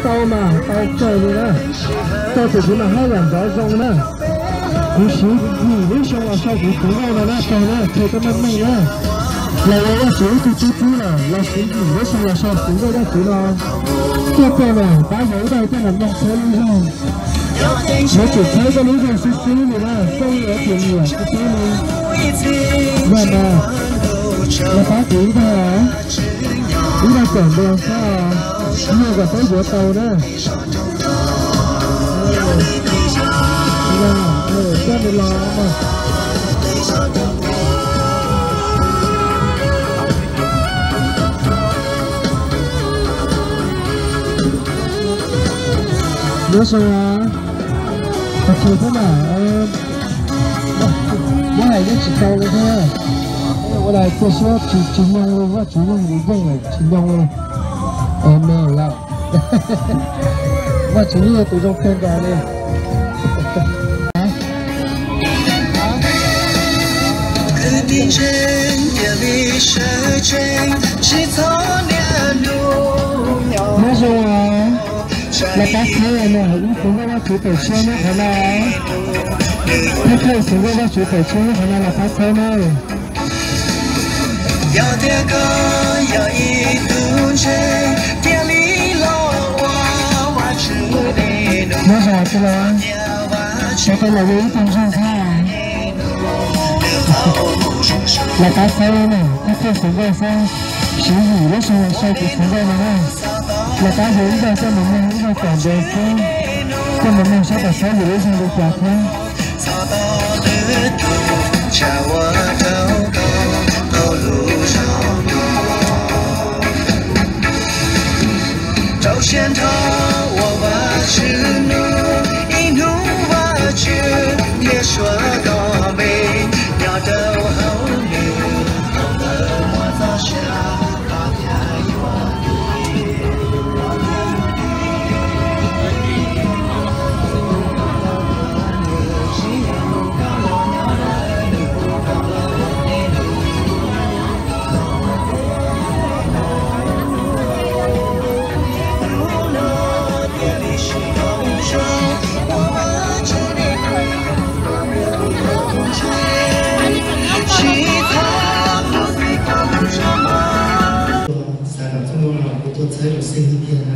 Tau mas tau kawg li na. Tau tus kuv mas haj yam nrov zoo na. Kuv siv yim lub xyoo los sau kuv tus nkauj no na, tag na, qhia koj meej meej na. Los ua Vajtswv ib tug tub txib lawm los siv yim lub xyoo los sau tus nkauj Vajtswv no. Coj koj los pab yog ib daig coj los mloog txhawb lub zog. Yuav tsum txhawb koj lub zog xwb xwb li na, koj yuav tsum nyiam xwb xwb li. Yog mas, los pab kuv ib daig, ib daig kom npoo xwb, nyuaj kom peb yuav tau na. Coj nws los. Nyob zoo, qhov txhia xwb na, muab hais yeej tsis tau li thiab. Ua daig cia siab tsis tsis mloog li, Vajtswv yeej yeej tsis mloog li. Amees lawm. Vajtswv yeej yog tus zoo kawg nkaus li. Nyob zoo, los pab txhawb no, ib tug nkauj Vajtswv pem tshiab nyob qhov no. Thawj thawj tus nkauj Vajtswv pem tshiab nyob qhov no los pab txhawb na. Yog tias koj yog ib tug ntse, cia li los ua Vajtswv dej num. Nyob zoo tij laug, sawv daws los ua ib tug ntseeg thiab. Los pab txhawb na, thawj thawj tus nkauj xwb, siv yim lub xyoo los sau tus tus nkauj no na. Los pab yog ib daig coj mus mloog ib daig kom ntev xwb, coj mus mloog saib kom saib yus lub xyoo li cas thiab. Rau siab nrho ua Vajtswv nug, ib hnub Vajtswv thiaj suav koj npe, nyob rau hauv nws hauv lawv muaj txoj sia, koj thiaj yuav dim. Xav kom txhua hnub no kuv tuaj txhawb rau xib hwb thiab na.